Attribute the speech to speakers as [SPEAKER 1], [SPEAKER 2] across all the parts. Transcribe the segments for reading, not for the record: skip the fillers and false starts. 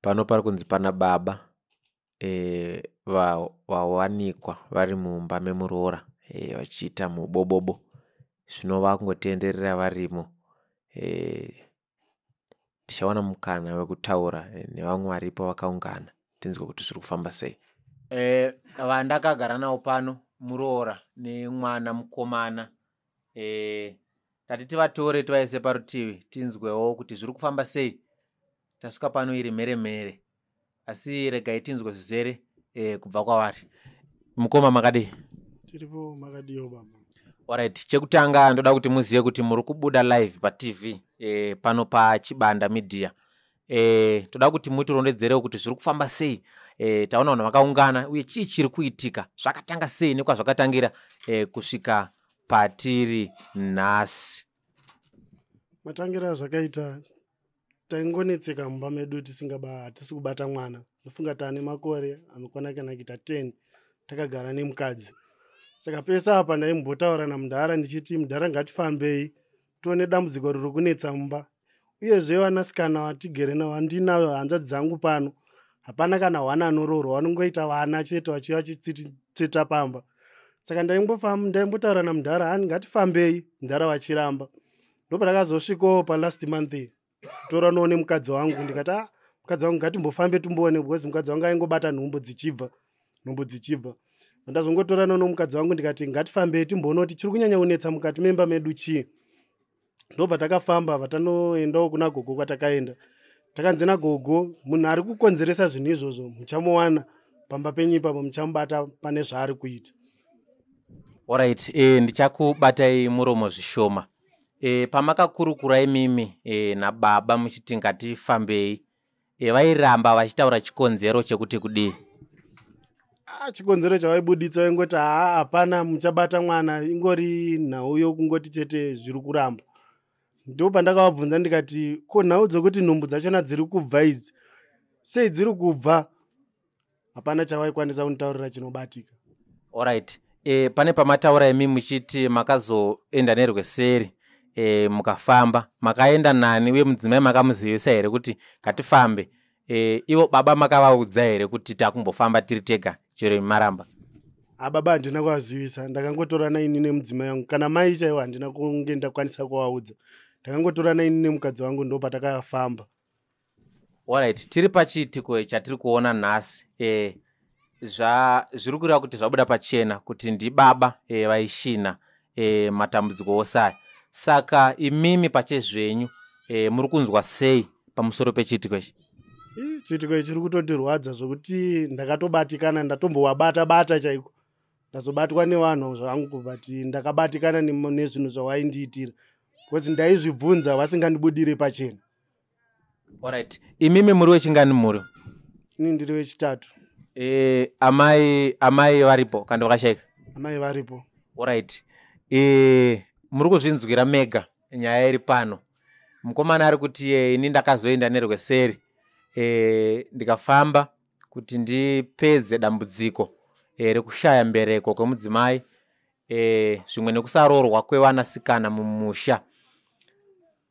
[SPEAKER 1] Pano pari kunzi pana baba vawanikwa vari mumba memuroora vachiita mubobobo. Zvino vakungotenderera varimo. Tichawana mukana wekutaura nevamwe varipo vakaungana tinzwe kuti zviri kufamba sei. Vandakagara navo pano muroora nemwana mukomana. Tati tivatore tivaise parutivi tinzwewo kuti zviri kufamba sei. Tasvika pano iri mhere mhere, asi regai tinzwe zvizere kubva kwavari. Mukoma, makadii?
[SPEAKER 2] Tiripo, makadiwo baba?
[SPEAKER 1] Alright, chekutanga ndoda kuti muzive kuti muri kubuda live paTV pano paChibanda Media. Toda kuti mutirondedzerewo kuti zviri kufamba sei. Taona vanhu vakaungana, uye chii chiri kuitika, zvakatanga sei nekwazvakatangira kusvika patiri nhasi.
[SPEAKER 2] Matangira azvakaita, taingonetseka mumba medu tisingaba hatisi kubata mwana. Ndofunga taane makore anokwana kana kuita 10 takagara nemukadzi. Saka pese apa ndaimbotaura namudhara ndichiti, "Mudhara, ngatifambei tione dambudziko riri kunetsa mumba." Uyezve vanasikana vatigere navo, handinayo hanzvadzi dzangu pano, hapana kana hwana anoroorwa, vanongoita vana chete vachiva vachitseta pamba. Saka ndaimbotaura namudhara, "Hani, ngatifambei mudhara," vachiramba. Ndopatakazosvikawo palast month kutoranawo nemukadzi wangu. Ndikati, "A, mukadzi wangu, ngatimbofambe timboone," because mukadzi wangu aingobata nhumbu dzichibva, nhumbu dzichibva. Ndazongotoranawo nomukadzi wangu, ndikati, "Ngatifambei timboona kuti chiri kunyanya kunetsa mukati memba medu chii." Ndobva takafamba, vatanoendawo kuna gogo. Kwatakaenda, takanzi nagogo, "Munhu ari kukonzeresa zvinhu izvozvo muchamuwana pamba penyu ipapo, muchamubata pane zvaari kuita."
[SPEAKER 1] Alright, ndichakubatai muromo zvishoma. Pamakakurukura imimi nababa muchiti ngatifambei, vairamba vachitaura chikonzero chekuti kudii?
[SPEAKER 2] Ah, chikonzero chavaibuditsa vaingoti, "Haa, hapana, muchabata mwana, ingori nhau yokungoti chete zviri kuramba." Ndo pandakavabvunza ndikati, "Ko nhau dzokuti nhumbu dzachona dziri kubva idzi, sei dziri kubva?" Hapana chavaikwanisa kunditaurira chinobatika.
[SPEAKER 1] Alright, pane pamataura imi muchiti makazoenda nerweseri, mukafamba, makaenda nani? Uye mudzimai makamuzivisa here kuti ngatifambe? Ivo baba makavaudza here kuti takumbofamba tiri tega, chero imi maramba?
[SPEAKER 2] Ababa handina kuvazivisa, ndakangotorana ini nemudzimai wangu. Kana mai chaivo handina kunge ndakwanisa kuvaudza, ndakangotorana ini nemukadzi wangu, ndo patakafamba.
[SPEAKER 1] Alright, tiri pachiitiko chatiri kuona nhasi, zviri kureva kuti zvabuda pachena kuti ndibaba vaishina matambudziko ose aya. Saka imimi pachezvenyu muri kunzwa sei pamusoro pechiitiko ichi?
[SPEAKER 2] Ii, chiitiko ichi chiri kutondirwadza zvokuti ndakatobatikana, ndatombovabata bata chaiko, ndazobatwa nevanhu zvangu, but ndakabatikana nezvinhu zvavaindiitira because ndaizvibvunza vasingandibudire pachena.
[SPEAKER 1] Alright, imimi muri wechingani muri?
[SPEAKER 2] Ini ndiri wechitatu.
[SPEAKER 1] Amai varipo kana vakashaika?
[SPEAKER 2] Amai varipo.
[SPEAKER 1] Alright, muri kuzvinzwira mega nyaya iri pano. Mukomana ari kuti, "Ini ndakazoenda nerweseri, ndikafamba kuti ndipedze dambudziko rekushaya mbereko kwemudzimai, zvimwe nekusaroorwa kwevanasikana mumusha."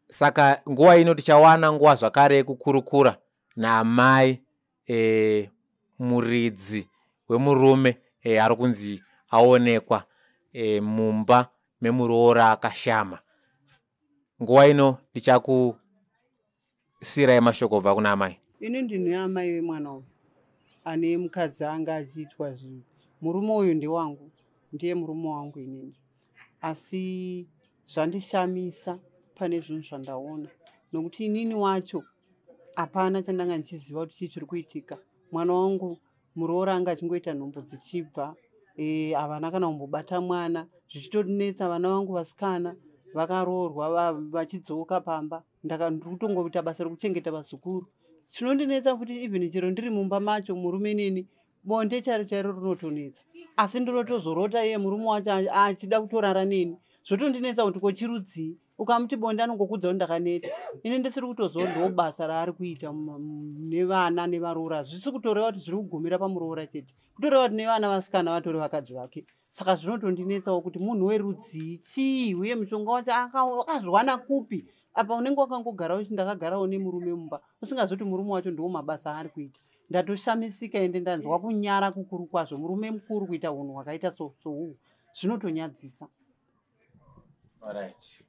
[SPEAKER 1] Saka nguva ino tichawana nguva zvakare yekukurukura naamai, muridzi wemurume ari kunzi aonekwa mumba memuroora akashama. Nguva ino ndichakusiyirai mashoko kubva kuna amai.
[SPEAKER 3] Ini ndini amai vemwana uyu ane mukadzi anga achiitwa zvinhu. Murume uyu ndewangu, ndiye murume wangu inini, asi zvandishamisa pane zvinhu zvandaona, nokuti inini wacho hapana chandanga ndichiziva kuti chii chiri kuitika. Mwana wangu muroora anga achingoita nhumbu dzichibva, havana kana kumbobata mwana, zvichitonetsa vana vangu vasikana vakaroorwa vachidzoka pamba. Ndiri kutongoita basa rekuchengeta vazukuru. Chinondinetsa futi, even chero ndiri mumba macho murume neni, bonde chairo chairo rinotonetsa, asi ndinotozorota iye murume wacho achida kutorara neni. Zvotondinetsa kuti kochirudzii? Ukamuti bonde, anongokudza kuti ndakaneta. Ini ndisiri kutoziva ndo basa raari kuita nevana nevaroora. Hazvisi kutoreva kuti zviri kugumira pamuroora chete, kutoreva kuti nevana vasikana vatori vakadzi vake. Saka zvinotondinetsawo kuti munhu werudzii, chii, uye mushonga wacho akazviwana kupi? Apa unenge wakangogara uchi ndakagarawo nemurume mumba, usingazoti murume wacho ndiwo mabasa aari kuita. Ndatoshamisika ende ndanzwa kunyara kukuru kwazvo. Murume mukuru kuita unhu hwakaita souhwu zvinotonyadzisa.
[SPEAKER 1] Alright.